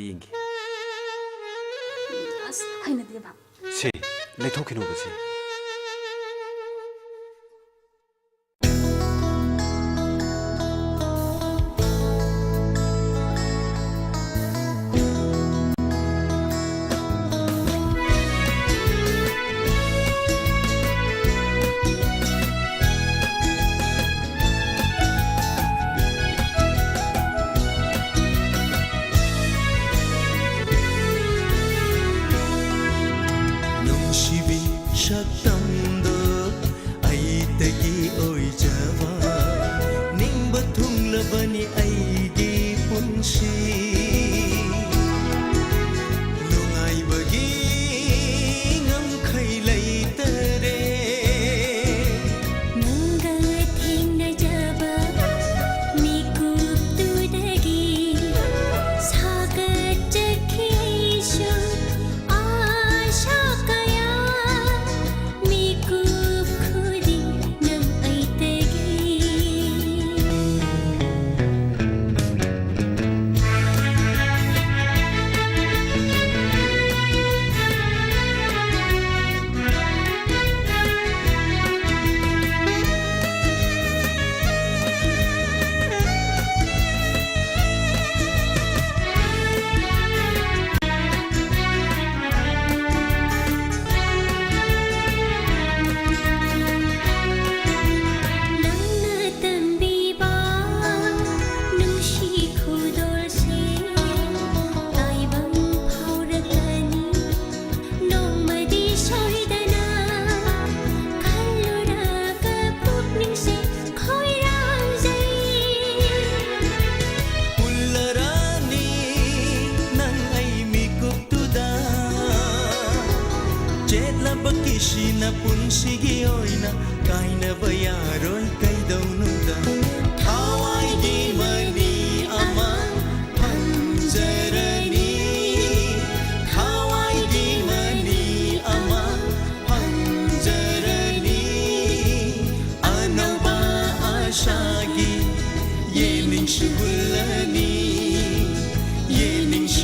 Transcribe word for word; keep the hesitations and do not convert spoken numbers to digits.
ꯌꯦꯡꯒꯦ꯫ ꯑꯁ, ꯍꯩꯅꯗꯦꯕ꯫ ꯁꯦ, ꯂꯩꯊꯣꯛꯈꯤꯅꯣꯕ ꯁꯦ꯫ ꯅꯨꯡꯁꯤꯕꯤ ꯁꯛꯇꯝꯗꯣ ꯑꯩꯇꯒꯤ ꯑꯣꯏꯖꯕ, ꯅꯤꯡꯕ ꯊꯨꯡꯂꯕꯅꯤ ꯑꯩꯒꯤ ꯄꯨꯟꯁꯤ꯫ ꯅꯨꯡꯉꯥꯏꯕꯒꯤ ꯉꯝꯈꯩ ꯂꯩꯇꯔꯦ꯫ ꯅꯪꯒ ꯊꯦꯡꯅꯖꯕ ꯃꯤꯀꯨꯞꯇꯨꯗꯒꯤ ꯁꯥꯒꯠꯆꯈꯤ ꯑꯩꯁꯨ ꯑꯥꯁꯥ ꯀꯌꯥ꯫ ꯃꯤꯀꯨꯞ ꯈꯨꯗꯤꯡ ꯅꯪ ꯑꯩꯇꯒꯤ꯫ ꯅꯪꯅ ꯇꯝꯕꯤꯕ ꯅꯨꯡꯁꯤ ꯈꯨꯗꯣꯜꯁꯦ ꯇꯥꯏꯕꯪ ꯐꯥꯎꯔꯛꯂꯅꯤ꯫ ꯅꯣꯡꯃꯗꯤ ꯁꯣꯏꯗꯅ ꯈꯜꯂꯨꯔꯒ ꯄꯨꯛꯅꯤꯡꯁꯦ ꯈꯣꯏꯔꯥꯡꯖꯩ꯫ ꯄꯨꯜꯂꯔꯅꯤ ꯅꯪ ꯑꯩ ꯃꯤꯀꯨꯞꯇꯨꯗ꯫ ꯆꯦꯠꯂꯕ ꯀꯤꯁꯤꯅ ꯄꯨꯟꯁꯤꯒꯤ ꯑꯣꯏꯅ ꯀꯥꯏꯅꯕ ꯌꯥꯔꯣꯏ ꯀꯩꯗꯧꯅꯨꯡꯗ꯫ ꯊꯋꯥꯏꯒꯤ ꯃꯅꯤ ꯑꯃ ꯐꯪꯖꯔꯅꯤ꯫ ꯊꯋꯥꯏꯒꯤ ꯃꯅꯤ ꯑꯃ ꯐꯪꯖꯔꯅꯤ꯫ ꯑꯅꯧꯕ ꯑꯥꯁꯥꯒꯤ ꯌꯦꯅꯤꯡꯁꯨ ꯍꯨꯜꯂꯅꯤ꯫ ꯌꯦꯅꯤꯡꯁꯨ